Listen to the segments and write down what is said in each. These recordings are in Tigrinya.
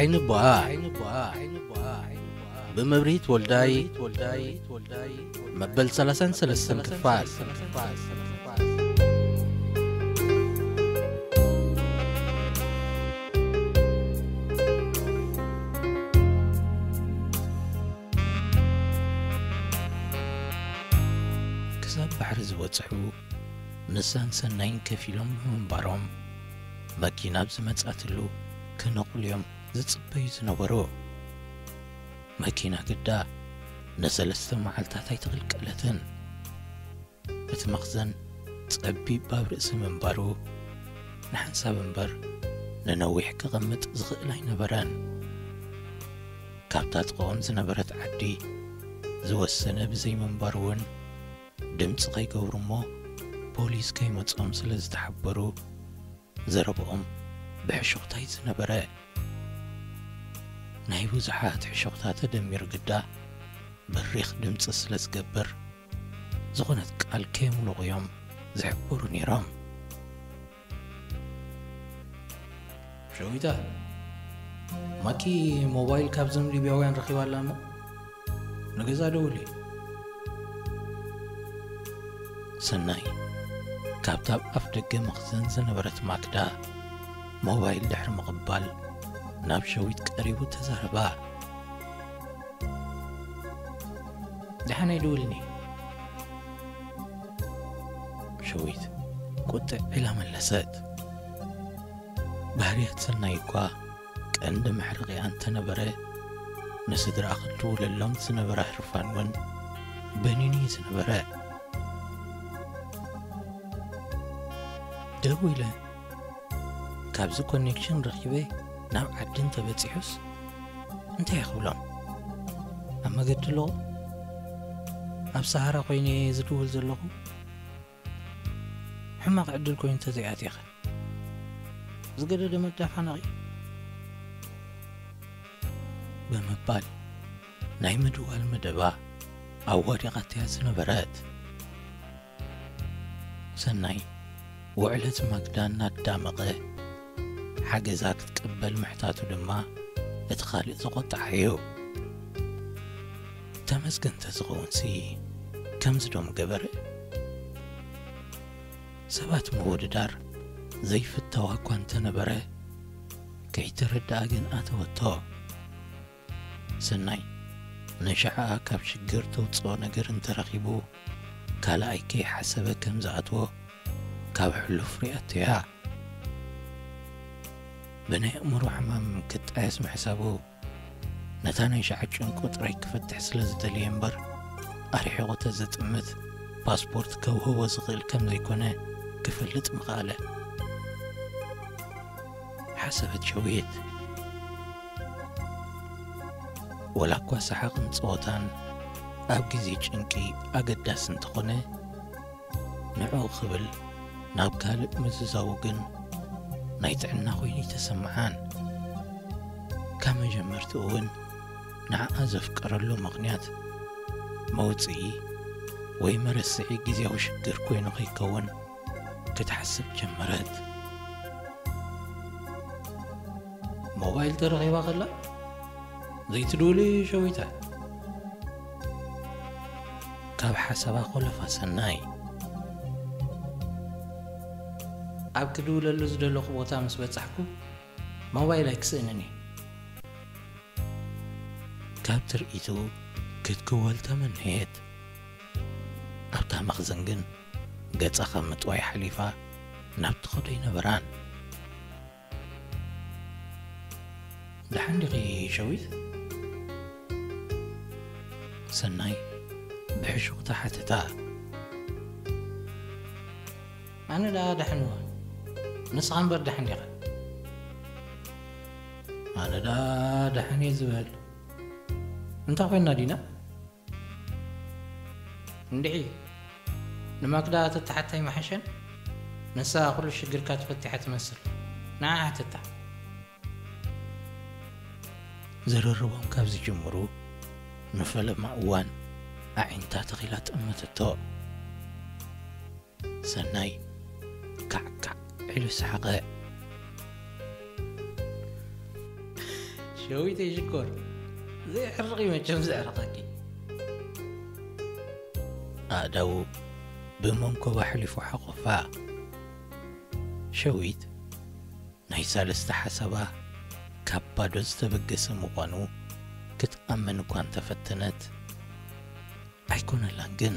ዓይኒ ቧ ብመብርሂት ወልዳይ መበል ሰላሳን ሰለስተን ክፋል። ክሳብ ባሕሪ ዝበጽሑ ንሳን ሰናይን ከፊሎም ብምንባሮም፣ መኪና ኣብ ዝመጻትሉ ክነቑልዮም ዝጽበዩ ዝነበሩ። መኪና ግዳ ንሰለስተ መዓልታት ኣይተቐልቀለትን። እቲ መኽዘን ጸቢብ ኣብ ርእሲ ምንባሩ፣ ንሓንሳብ እምበር ንነዊሕ ክቕምጥ ዝኽእል ኣይነበረን። ካብታ ጥቕኦም ዝነበረት ዓዲ ዝወሰነ ብዘይምንባሩ እውን፣ ድምፂ ከይገብሩ እሞ ፖሊስ ከይመጾም ስለ ዝተሓበሩ፣ ዘረብኦም ብሕሹኽታይ ዝነበረ። ናይ ብዙሓት ሕሹኽታ ተደሚሩ ግዳ በሪኽ ድምፂ ስለ ዝገብር፣ ዝኾነት ቃል ከየምልቑ እዮም ዝሕብሩ ነይሮም። ሸዊታ፣ ማኪ ሞባይል ካብዞም ሊብያውያን ረኺባ ኣላ እሞ ንገዛ ደውሊ። ሰናይ፣ ካብታ ኣብ ኣፍ ደገ መኽዘን ዝነበረት ማክዳ ሞባይል ድሕሪ ምቕባል፣ ናብ ሸዊት ቀሪቡ ተዛረባ። ደሓነይ ደውልኒ። ሸዊት ቁጥዕ ኢላ መለሰት። ባህርያት ሰናይ እኳ ቀንዲ መሕረቒኣ እንተነበረ፣ ንስድራ ክትድውለሎም ዝነበራ ህርፋን እውን በኒኑ እዩ ዝነበረ። ደዊለ፣ ካብዚ ኮኔክሽን ረኺበ ናብ ዓዲ እንተበጺሑስ እንታይ ክብሎም? ኣብ መገዲ ኣለኹ? ኣብ ሰሃራ ኮይነ እየ ዝድውል ዘለኹ? ሕማቕ ዕድል ኮይኑ እንተዘይኣትየኸ? ዝገደደ መዳፋነቒ? ብምባል ናይ ምድዋል መደባ ኣዋዲቓትያ ዝነበረት። ሰናይ፣ ውዕለት ማክዳ እናዳመቐ ሓገዛ ክትቅበል ምሕታቱ ድማ እቲ ካልእ ዘቖጥዓ እዩ። ተመስገን ተዝኸውንሲ ከምዚ ዶ ምገበረ? ሰባት ምውድዳር ዘይፍተዋ እኳ እንተነበረ፣ ከይተረድኣ ግን ኣተወቶ። ሰናይ፣ ንሽዕኣ ካብ ሽግር ተውፅኦ ነገር እንተረኺቡ፣ ካልኣይ ከይሓሰበ ከም ዝኣትዎ ካብ ሕሉፍ ሪኣቶ እያ። ብናይ ኣእምሮ ሕማም ክጣየስ ምሕሳቡ፣ ነታ ናይ ሸዓብ ጭንቁ ጥራይ ክፈትሕ ስለ ዝደለየ እምበር፣ ኣርሒቑ ተዘጥምት ፓስፖርት ከውህቦ ዝኽእል ከም ዘይኮነ ክፈልጥ ምኽኣለ። ሓሰበት ሸዊት። ወላ እኳ ሰሓቕን ጸወታን ኣብ ግዜ ጭንቂ ኣገዳሲ እንተኾነ፣ ንዕኡ ክብል ናብ ካልእ ምዝዛዉ ግን ናይ ጥዕና ኮይኑ ኣይተሰምዓን። ካብ መጀመርትኡ እውን ንዓኣ ዘፍቀረሉ ምኽንያት መውጽኢ ወይ መረስዒ ግዜያዊ ሽግር ኮይኑ ከይከውን ክትሓስብ ጀመረት። ሞባይል ተረኺባ ከላ ዘይትድውሊ ሸዊታ? ካብ ሓሳባ ኮለፋ ሰናይ። ኣብ ክድውለሉ ዝደለኹ ቦታ ምስ በጻሕኩ ሞባይል ኣይክስእንን እየ። ካብ ትርኢቱ ክትክወል ተመነየት። ኣብታ መኽዘን ግን ገጻ ካብ ምጥዋይ ሓሊፋ ናብ ትኸዶ ኣይነበራን። ደሓን ዲኺ ሸዊት? ሰናይ ብሕሹኽታ ሓተታ። ኣነ ደኣ ደሓን እወ፣ ንስኻ እምበር ደሓን ዲኻ? ኣነ ደኣ ደሓን እየ ዝበል። እንታይ ኮይና ዲና? እንድዒ፣ ንማክዳ ተተሓታይ መሓሸን፣ ንሳ ኩሉ ሽግርካ ተፈቲሓ ትመስል። ንዓ ሓተታ። ዝርርቦም ካብ ዝጅምሩ ንፈለማ እዋን ኣዒንታ ተኺላ ጠመተቶ። ሰናይ ካዕካዕ ኢሉ ሰሓቐ። ሸዊተይ ሽኮር፣ ዘይሕርቕ እዩ መቸም ዘዕርቐኪ። ኣእዳዉ ብመንኮባ ኣሕሊፉ ሓቖፋ። ሸዊት ናይ ሳልስቲ ሓሳባ ካብ ባዶ ዝተበገሰ ምዃኑ ክትኣምን እኳ እንተፈተነት፣ ኣይኮነላን ግን።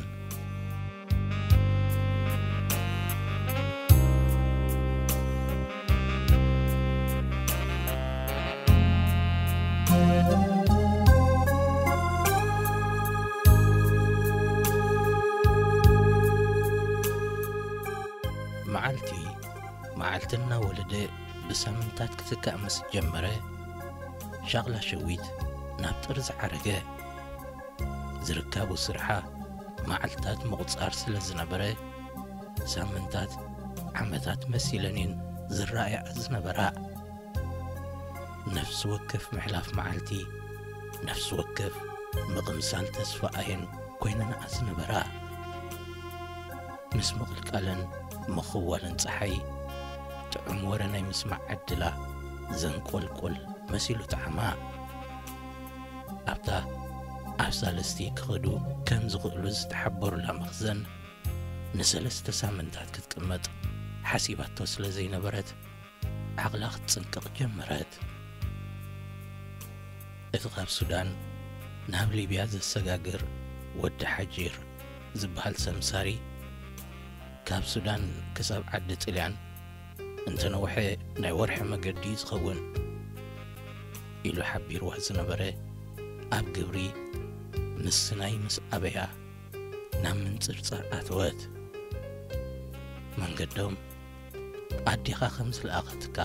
መዓልቲ መዓልቲ እናወለደ ብሳምንታት ክትካእ ምስ ጀመረ፣ ሻቕላ ሸዊት ናብ ጥርዚ ዓረገ። ዝርካቡ ስርሓ መዓልታት ምቑጻር ስለ ዝነበረ፣ ሳምንታት ዓመታት መሲለን እየን ዝረኣያ ዝነበራ። ነፍሲ ወከፍ ምሕላፍ መዓልቲ፣ ነፍሲ ወከፍ ምቕምሳል ተስፋ ኣየን ኮይነንኣ ዝነበራ። ምስ ምቕልቃለን ምኽዋልን ጸሓይ፣ ጥዑም ወረ ናይ ምስማዕ ዕድላ ዘንቆልቁል መሲሉ ጠዓማ። ኣብታ ኣብ ሳልስቲ ክኸዱ ከም ዝኽእሉ ዝተሓበሩላ መኽዘን፣ ንሰለስተ ሳምንታት ክትቅመጥ ሓሲባቶ ስለ ዘይነበረት፣ ዓቕላ ክትጽንቅቕ ጀመረት። እቲ ካብ ሱዳን ናብ ሊብያ ዘሰጋግር ወዲ ሓጂር ዝበሃል ሰምሳሪ፣ ካብ ሱዳን ክሳብ ዓዲ ጥልያን እንተነውሐ ናይ ወርሒ መገዲ ዝኸውን ኢሉ ሓቢርዋ ዝነበረ፣ ኣብ ግብሪ ምስናይ ምስ ኣበያ ናብ ምንጽርጻር ኣተወት። መንገዶም ኣዴኻ ከም ዝለኣኸትካ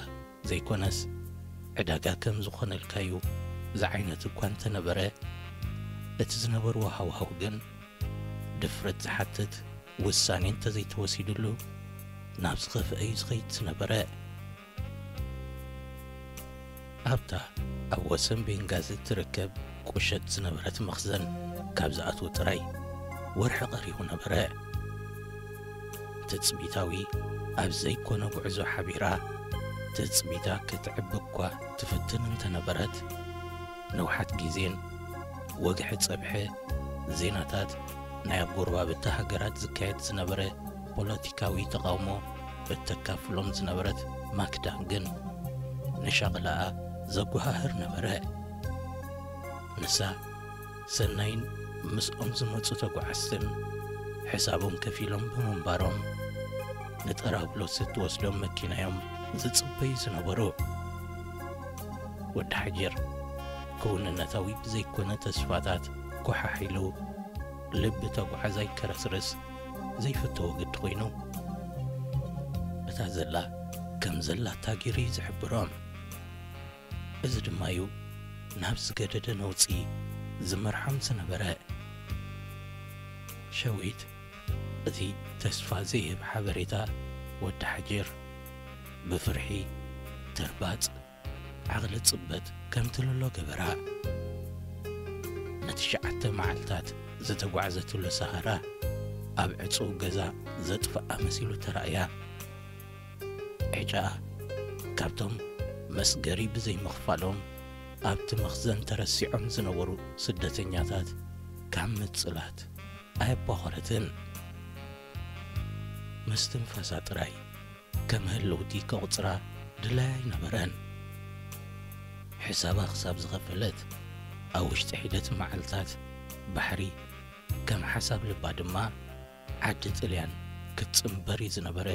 ዘይኮነስ፣ ዕዳጋ ከም ዝኾነልካ'ዩ ዝዓይነቱ እኳ እንተነበረ፣ እቲ ዝነበርዎ ሃዋህው ግን ድፍረት ዝሓትት ውሳኔ እንተዘይተወሲድሉ፣ ናብ ዝኸፍአ እዩ ዝኸይድ ዝነበረ። ኣብታ ኣብ ወሰን ቤንጋዚ እትርከብ ቁሸት ዝነበረት መኽዘን ካብ ዝኣትዉ ጥራይ ወርሒ ቀሪቡ ነበረ። ትጽቢታዊ ኣብ ዘይኮነ ጉዕዞ ሓቢራ፣ ትጽቢታ ክትዕቢ እኳ ትፍትን እንተነበረት፣ ንውሓት ግዜን ወግሒ ጸብሐ ዜናታት ናይ ኣብ ጎረባብቲ ሃገራት ዝካየድ ዝነበረ ፖለቲካዊ ተቓውሞ እተካፍሎም ዝነበረት ማክዳ ግን ንሻቕላኣ ዘጓሃህር ነበረ። ንሳ ሰናይን ምስኦም ዝመጹ ተጓዓዝትን ሕሳቦም ከፊሎም ብምንባሮም፣ ንጠራብሎስ እትወስዶም መኪና'ዮም ዝጽበዩ ዝነበሩ። ወዲ ሓጀር ክውንነታዊ ብዘይኮነ ተስፋታት ኮሓሒሉ፣ ልቢ ተጓዓዛይ ከረስርስ ዘይፍተዎ ግዲ ኮይኑ፣ እታ ዘላ ከም ዘላታ ገይሩ እዩ ዝሕብሮም። እዚ ድማ እዩ ናብ ዝገደደ ነውጺ ዝመርሖም ዝነበረ። ሸዊት እቲ ተስፋ ዘይህብ ሓበሬታ ወዲ ሓጀር ብፍርሒ፣ ተርባጽ፣ ዓቕሊ ጽበት ከም ትልሎ ገበራ። ንትሽዓተ መዓልታት ዝተጓዕዘትሉ ሰሃራ ኣብ ዕጹው ገዛ ዘጥፍኣ መሲሉ ተራእያ። ዕጫኣ ካብቶም መስገሪ ብዘይምኽፋሎም ኣብቲ መኽዘን ተረሲዖም ዝነበሩ ስደተኛታት ካብ ምጽላት ኣየቧኸረትን። ምስትንፋሳ ጥራይ ከም ህልውቲ ከቑጽራ ድላይ ኣይነበረን። ሕሳባ ክሳብ ዝኸፈለት፣ ኣብ ውሽጢ ሒደት መዓልታት ባሕሪ፣ ከም ሓሳብ ልባ ድማ ዓዲ ጥልያን ክትጽንበር እዩ ዝነበረ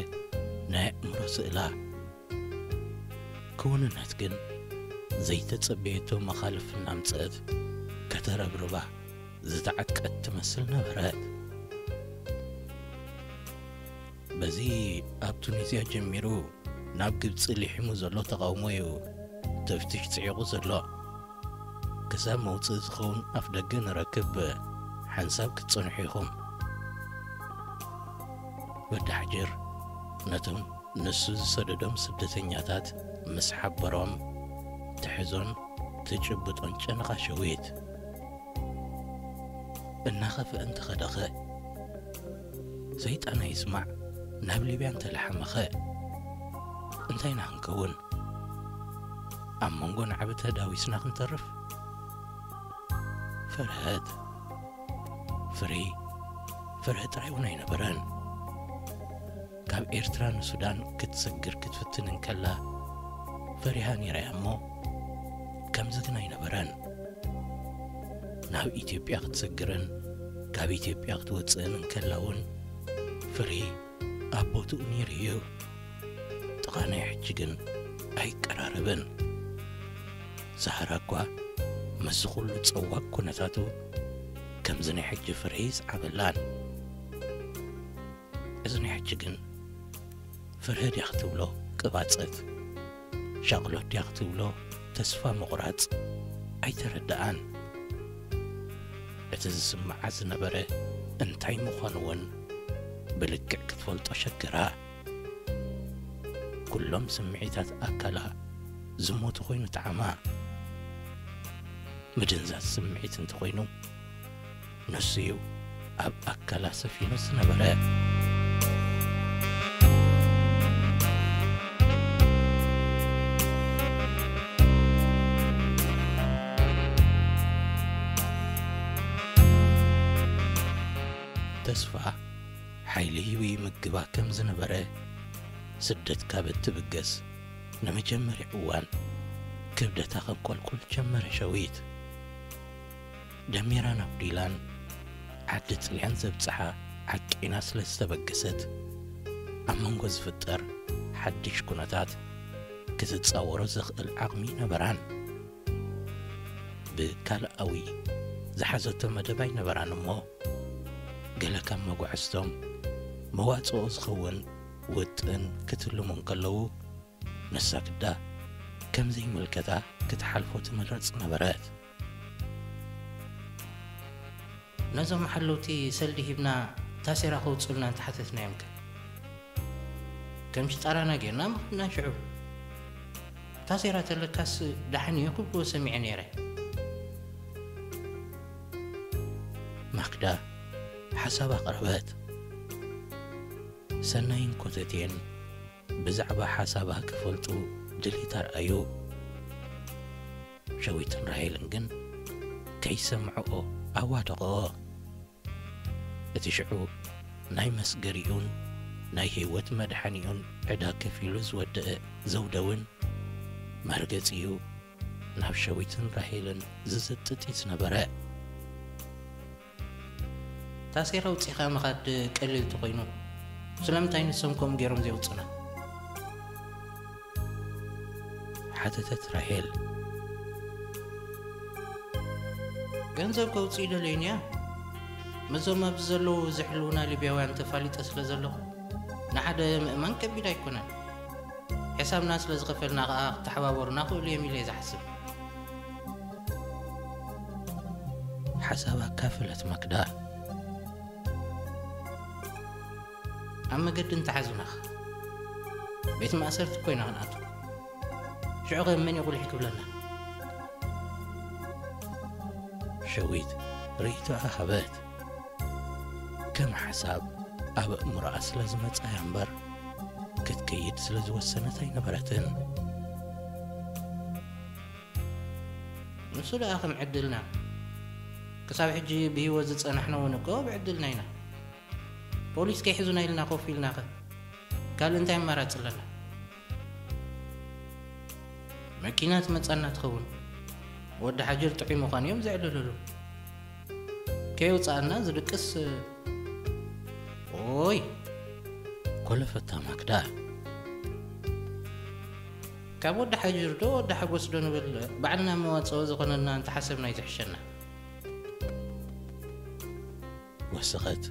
ናይ ኣእምሮ ስእላ። ክውንነት ግን ዘይተጸበየቶ መኻልፍ እናምጽአት ከተረብርባ ዝተዓጥቀት ትመስል ነበረት። በዚ ኣብ ቱኒዝያ ጀሚሩ ናብ ግብጺ ሊሒሙ ዘሎ ተቓውሞ እዩ ተፍትሽ ጽዒቑ ዘሎ። ክሳብ መውጽኢ ዝኸውን ኣፍደገ ንረክብ ሓንሳብ ክትጸንሑ ኢኹም። ወዲ ሓጀር ነቶም ንሱ ዝሰደዶም ስደተኛታት ምስ ሓበሮም፣ ትሕዞን ትጭብጦን ጨነቓ ሸዊት። እናኸፍአ እንተኸደኸ፣ ሰይጣን ኣይስማዕ፣ ናብ ሊብያ እንተለሓመኸ፣ እንታይ ኢና ክንከውን? ኣብ መንጎ ናዕቢ ተዳዊስና ክንተርፍ? ፍርሀት፣ ፍሪ፣ ፍርሀት ጥራይ እውን ኣይነበረን። ካብ ኤርትራ ንሱዳን ክትስግር ክትፍትን እንከላ ፈሪሃ ነይራ እያ እሞ፣ ከምዚ ግን ኣይነበረን። ናብ ኢትዮጵያ ክትስግርን ካብ ኢትዮጵያ ክትወጽእን እንከላ እውን ፍሪ ኣብ ቦትኡ ነይሩ እዩ። ጥቓ ናይ ሕጂ ግን ኣይቀራረብን። ሰሃራ እኳ ምስዚ ኩሉ ጸዋግ ኩነታቱ ከምዚ ናይ ሕጂ ፍርሂ ይስዓበላን። እዚ ናይ ሕጂ ግን ፍርሂ ድያ ክትብሎ ቅባጸት፣ ሻቕሎት ድያ ክትብሎ ተስፋ ምቑራጽ ኣይተረድኣን። እቲ ዝስምዓ ዝነበረ እንታይ ምዃኑ እውን ብልክዕ ክትፈልጦ ሸገራ። ኩሎም ስምዒታት ኣካላ ዝሞቱ ኮይኑ ጠዓማ። ምድንዛዝ ስምዒት እንተኾይኑ፣ ንሱ እዩ ኣብ ኣካላ ሰፊኑ ዝነበረ። ተስፋ ሓይሊ ሂቡ ይምግባ ከም ዝነበረ፣ ስደት ካብ እትብገስ ንመጀመርያ እዋን ክብደታ ከንቆልቁል ጀመረ ሸዊት። ደሚራን ኣጉዲላን ዓዲ ጥልያን ዘብጽሓ ዓቂና ስለ ዝተበገሰት፣ ኣብ መንጎ ዝፍጠር ሓድሽ ኩነታት ክትጻወሮ ዘኽእል ዓቕሚ ነበራን። ብካልኣዊ ዝሓዘቶ መደብ ኣይነበራን እሞ፣ ገለ ካብ መጓዕዝቶም መዋጽኦ ዝኸውን ውጥን ክትልሙ እንከለዉ፣ ንሳ ግዳ ከም ዘይምልከታ ክትሓልፎ ትመርጽ ነበረት። ነዞም ሓለውቲ ሰልዲ ሂብና ታሴራ ከውጽኡልና እንተሓተትናዮም ከ? ከም ሽጣራና ጌርና ምኽድና ሽዑ። ታሴራ ተለካስ ደሓን እዩ ክብልዎ ሰሚዐ ነይረ። ማክዳ ሓሳብ ኣቕረበት። ሰናይን ኮተቴን ብዛዕባ ሓሳባ ክፈልጡ ድሌት ኣርኣዩ። ሸዊትን ራሄልን ግን ከይሰምዕኦ ኣዋደቐኦ። እቲ ሽዑ ናይ መስገሪኡን ናይ ህይወት መድሓኒኡን ዕዳ ከፊሉ ዝወደአ ዘውደ እውን መርገጺኡ ናብ ሸዊትን ራሄልን ዝዘጥጥ እዩ ዝነበረ። ታሴራ ውጺኻ ምኻድ ቀሊል እንተኾይኑ፣ ስለምንታይ ንሶም ከምኡ ገይሮም ዘይውጹና? ሓተተት ራሄል። ገንዘብ ከውጽእ ይደለዩን እያ። ምስዞም ኣብዚ ዘለዉ ዝሕልዉና ሊብያውያን ተፋሊጠ ስለ ዘለኹ፣ ንሓደ ምእማን ከቢድ ኣይኮነን። ሕሳብና ስለ ዝኸፈልና ኸኣ ክተሓባበሩና ክእሉ እዮም ኢለ እየ ዝሓስብ። ሓሳብ ኣካፈለት ማክዳ። ኣብ መገዲ እንተሓዙናኸ? ቤት ማእሰርቲ እኮ ኢና ክንኣቱ። ሽዑ ኸ መን እዩ ቁሊሕ ክብለና? ሸዊት ርእይቶኣ ሃበት። ከም ሓሳብ ኣብ ኣእምሮኣ ስለ ዝመጻ እያ እምበር፣ ክትከይድ ስለ ዝወሰነት ኣይነበረትን። ንሱ ደኣ ከም ዕድልና። ክሳብ ሕጂ ብህይወት ዝጸናሕና እውን እኮ ብዕድልና ኢና። ፖሊስ ከይሕዙና ኢልና ኮፍ ኢልናኸ ካልእ እንታይ ኣማራጺ ኣለና? መኪና ትመጻና ትኸውን። ወዲ ሓጅር ጥዑይ ምዃኑ እዮም ዘዕልልሉ። ከየውጻኣና ዝድቅስ፣ ኦይ። ኮለፈታ ማክዳ። ካብ ወዲ ሓጅር ዶ ወዲ ሓጎስ ዶ ንብል፣ ባዕልና መዋጽኦ ዝኾነና እንተሓሰብና እዩ ዝሕሸና። ወሰኸት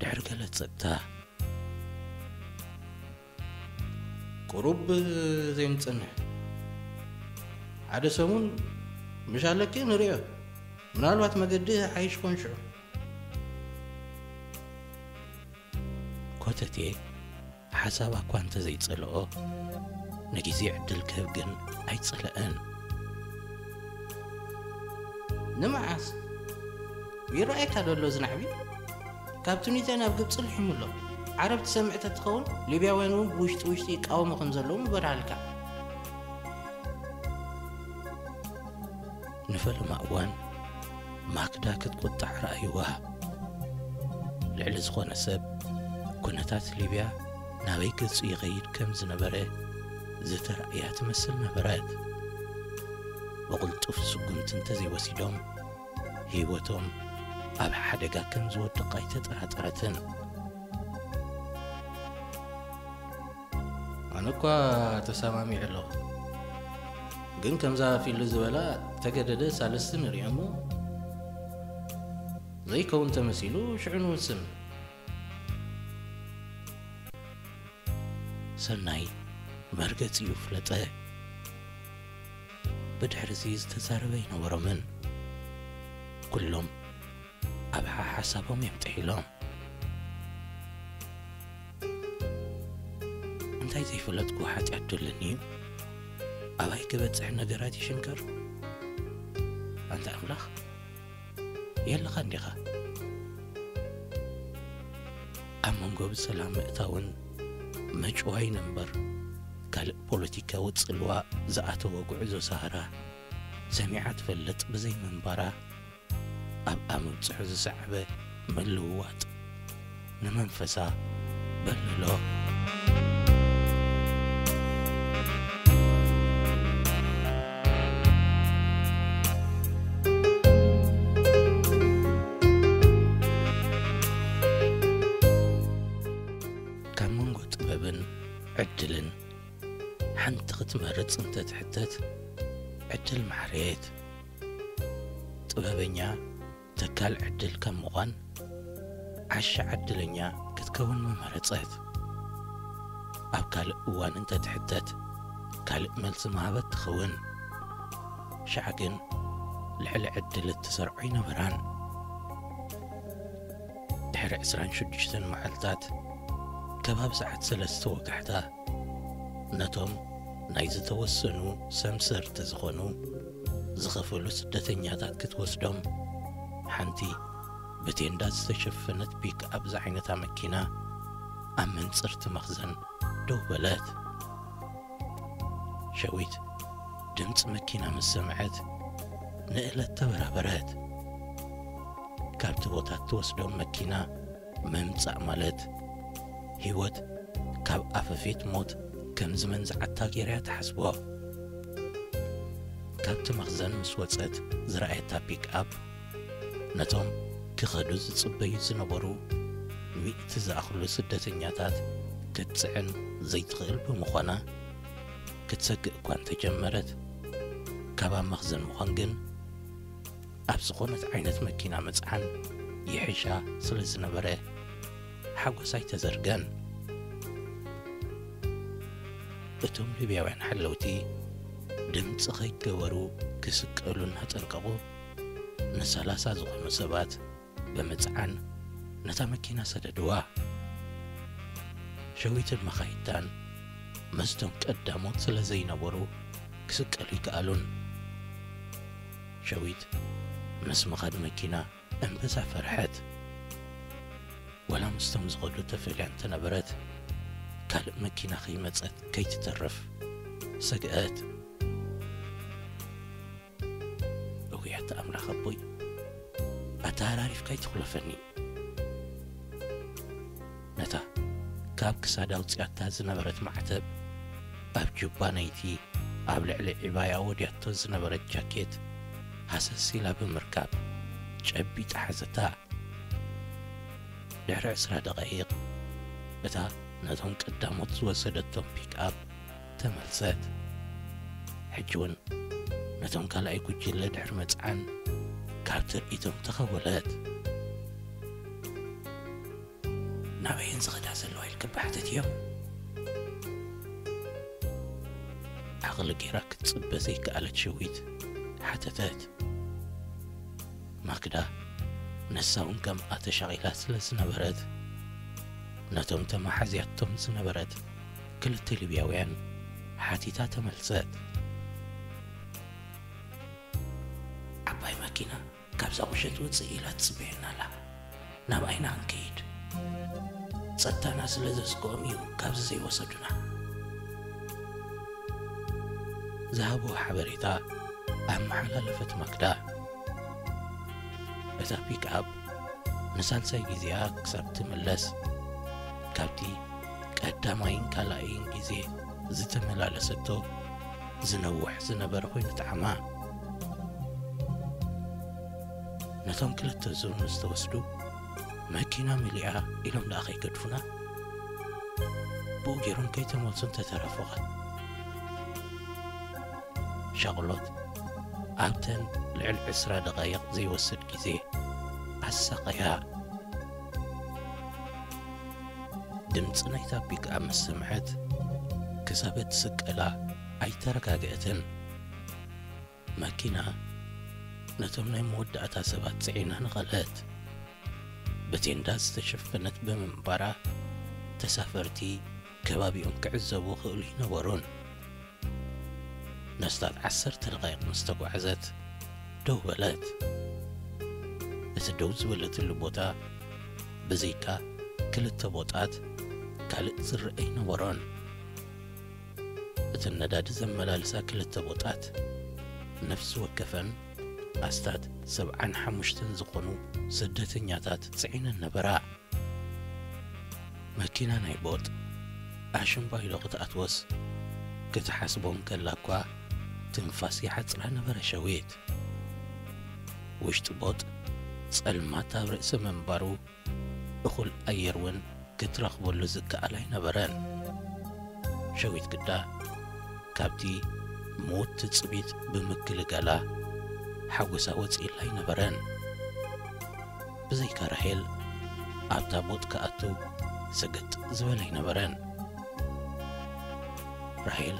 ድሕሪ ገለ ጸጥታ። ቁሩብ ዘይንጽንሕ። ሓደ ሰሙን ምሽ ኣለኪ ንርእዮ። ምናልባት መገዲ ሓይሽ ኮን ሽዑ። ኮተቴ ሓሳባ እኳ እንተዘይጸልኦ፣ ንግዜ ዕድል ክህብ ግን ኣይጸለአን። ንመዓስ? ይረኣየካ ዶ ኣሎ እዚ ናዕቢ? ካብ ቱኒዝያ ናብ ግብጺ ልሒሙ ኣሎ። ዓረብ ትሰምዕ ተትኸውን፣ ሊብያውያን እውን ብውሽጢ ውሽጢ ይቃወሙ ከም ዘለዉ ምበርሃልካ። ፈለማ እዋን ማክዳ ክትቁጣዕ ረኣይዋ። ልዕሊ ዝኾነ ሰብ ኩነታት ሊብያ ናበይ ገጹ ይኸይድ ከም ዝነበረ ዝተራእያ ትመስል ነበረት። ብቕልጡፍ ስጉምቲ እንተዘይወሲዶም ህይወቶም ኣብ ሓደጋ ከም ዝወድቕ ኣይተጠራጠረትን። ኣነ እኳ ተሰማሚዐ ኣለኹ፣ ግን ከምዛ ፊሉ ዝበላ ተገደደ ሳልስቲ ንሪኦ እሞ ዘይከውን ተመሲሉ ሽዑ ንውስን። ሰናይ መርገጺኡ ፍለጠ። ብድሕርዚ ዝተዛረበ ኣይነበሮምን። ኩሎም ኣብ ሓሓሳቦም እዮም ጥሒሎም። እንታይ ዘይፈለጥኩ ሓጢኣት ዶ ኣለኒ እዩ? ኣባይ ክበጽሕ ነገራት ይሽንከር? ኣንታ ኣምላኽ፣ የለኻ እንዲኻ? ኣብ መንጎ ብሰላም ምእታውን ምጭዋይን እምበር ካልእ ፖለቲካዊ ጽልዋ ዝኣተወ ጉዕዞ ሳህራ ሰሚዓ ትፈልጥ ብዘይ ምንባራ፣ ኣብ ኣመብጽሑ ዝሰዓበ ምልውዋጥ ንመንፈሳ በለሎ። ካብ መንጎ ጥበብን ዕድልን ሓንቲ ክትመርጽ እንተትሕተት፣ ዕድል ምሓረየት። ጥበበኛ ተካል ዕድል ካብ ምዃን ዓሻ ዕድለኛ ክትከውን ምመረጸት። ኣብ ካልእ እዋን እንተትሕተት፣ ካልእ መልሲ ምሃበት ትኸውን። ሽዓ ግን ልዕሊ ዕድል እትሰርዖ ኣይነበራን። ድሕሪ ዕስራን ሽዱሽተን መዓልታት፣ ከባቢ ሰዓት ሰለስተ ወጋሕታ፣ ነቶም ናይ ዝተወሰኑ ሰምሰርቲ ዝኾኑ ዝኸፈሉ ስደተኛታት ክትወስዶም፣ ሓንቲ ብቴንዳ ዝተሸፈነት ፒክ ኣፕ ዝዓይነታ መኪና ኣብ መንጽርቲ መኽዘን ደው በለት። ሸዊት ድምጺ መኪና ምስ ሰምዐት፣ ንእለት ተበራበረት። ካብቲ ቦታ እትወስዶም መኪና ምምጻእ ማለት፣ ህይወት ካብ ኣፈፌት ሞት ከም ዝመንዝዓታ ገይራ እያ ትሓስቦ። ካብቲ መኽዘን ምስ ወጸት ዝረኣየታ ፒክ ኣፕ፣ ነቶም ክኸዱ ዝጽበዩ ዝነበሩ ሚእቲ ዝኣኽሉ ስደተኛታት ክትጽዕን ዘይትኽእል ብምዃና፣ ክትሰግእ እኳ እንተጀመረት፣ ካብ ኣብ መኽዘን ምዃን ግን ኣብ ዝኾነት ዓይነት መኪና ምጽዓን ይሕሻ ስለ ዝነበረ፣ ሓጎሳ ኣይተዘርገን። እቶም ሊብያውያን ሓለውቲ ድምጺ ከይገበሩ ክስቀሉ እናጠንቀቑ፣ ንሰላሳ ዝኾኑ ሰባት ብምጽዓን ነታ መኪና ሰደድዋ። ሸዊትን መኻይዳን ምስቶም ቀዳሞት ስለ ዘይነበሩ ክስቀሉ ይከኣሉን። ሸዊት ምስ ምኻድ መኪና እምበዛ ፈርሐት። ወላ ምስቶም ዝኸዱ ተፈልያ እንተነበረት፣ ካልእ መኪና ከይመጸት ከይትተርፍ ሰግአት። እውያት ኣምላኽ ኣቦይ፣ ኣተሃራሪፍካ ኣይትኹለፈኒ። ነታ ካብ ክሳዳ ኣውጺኣታ ዝነበረት ማዕተብ፣ ኣብ ጁባ ናይቲ ኣብ ልዕሊ ዕባያ ወድያቶ ዝነበረት ጃኬት ሃሰስ ኢላ ብምርካብ፣ ጨቢጣ ሓዘታ። ድሕሪ ዕስራ ደቓይቕ፣ እታ ነቶም ቀዳሞት ዝወሰደቶም ፒክኣፕ ተመልሰት። ሕጂ እውን ነቶም ካልኣይ ጉጅለ ድሕሪ ምጽዓን ካብ ትርኢቶም ተኸወለት። ናበየን ዝኸዳ ዘለዋ ኢልኪ ብሓተትዮ? ዓቕሊ ገይራ ክትጽበ ዘይከኣለት ሸዊት ሓተተት። ማክዳ ንሳ እውን ከምኣ ተሻቒላ ስለ ዝነበረት፣ ነቶም ተመሓዝያቶም ዝነበረት ክልተ ሊብያውያን ሓቲታ ተመልሰት። ዓባይ መኪና ካብዛ ቁሸት ውፅእ ኢላ ትፅበየና ኣላ። ናብ ኣይና ክንከይድ። ጸጥታና ስለ ዘስግኦም እዩ ካብዚ ዘይወሰዱና። ዝሃብዎ ሓበሬታ ኣመሓላለፈት ማክዳ። እታ ፒክኣፕ ንሳልሳይ ግዜኣ ክሳብ ትምለስ፣ ካብቲ ቀዳማይን ካልኣይን ግዜ ዝተመላለሰቶ ዝነውሕ ዝነበረ ኮይኑ ጠዓማ። ነቶም ክልተ ዙር ምስ ተወስዱ፣ መኪና መሊኣ ኢሎም ደኣ ከይገድፉና፣ ብኡ ገይሮም ከይተመልሱ እንተተረፉ ኸ? ሻቕሎት ኣብተን ልዕሊ ዕስራ ደቓይቕ ዘይወስድ ግዜ ኣሳቐያ። ድምጺ ናይታ ፒክኣፕ ምስ ሰምዐት፣ ክሳብ እትስቀላ ኣይተረጋግአትን። መኪና ነቶም ናይ መወዳእታ ሰባት ጽዒና ንኸለት። ብቴንዳ ዝተሸፈነት ብምንባራ፣ ተሳፈርቲ ከባቢኦም ክዕዘቡ ክእሉ ኣይነበሩን። ነስታት ዓሰርተ ደቓይቕ ምስ ተጓዕዘት፣ ደው በለት። እቲ ደው ዝበለትሉ ቦታ ብዘይካ ክልተ ቦጣት ካልእ ዝረአ ኣይነበሮን። እተን ነዳዲ ዘመላልሳ ክልተ ቦጣት ነፍሲ ወከፈን ኣስታት ሰብዓን ሓሙሽተን ዝኾኑ ስደተኛታት ጽዒነን ነበራ። መኪና ናይ ቦጥ ኣሽምባይሎ ክትኣትወስ ክትሓስቦ እንከላ እኳ ትንፋስ ይሓጽራ ነበረ ሸዊት። ውሽጢ ቦጥ ጸልማት ኣብ ርእሲ ምንባሩ እኹል ኣየር እውን ክትረኽበሉ ዝከኣል ኣይነበረን። ሸዊት ግዳ ካብቲ ምዉት ትጽቢት ብምግልጋላ ሓጎሳ ወጺእላ ኣይነበረን። ብዘይካ ራሄል ኣብታ ቦጥ ክኣቱ ሰገጥ ዝበለ ኣይነበረን። ራሄል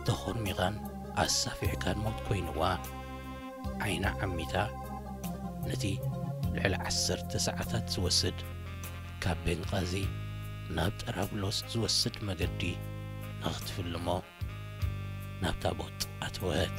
ተኾርሚቓን ኣሳፊዕካን ሞት ኮይንዋ፣ ዓይና ዓሚታ ነቲ ልዕሊ ዓሰርተ ሰዓታት ዝወስድ ካብ ቤንቓዚ ናብ ጠራብሎስ ዝወስድ መገዲ ንኽትፍልሞ ናብታ ቦጥ ኣተወት።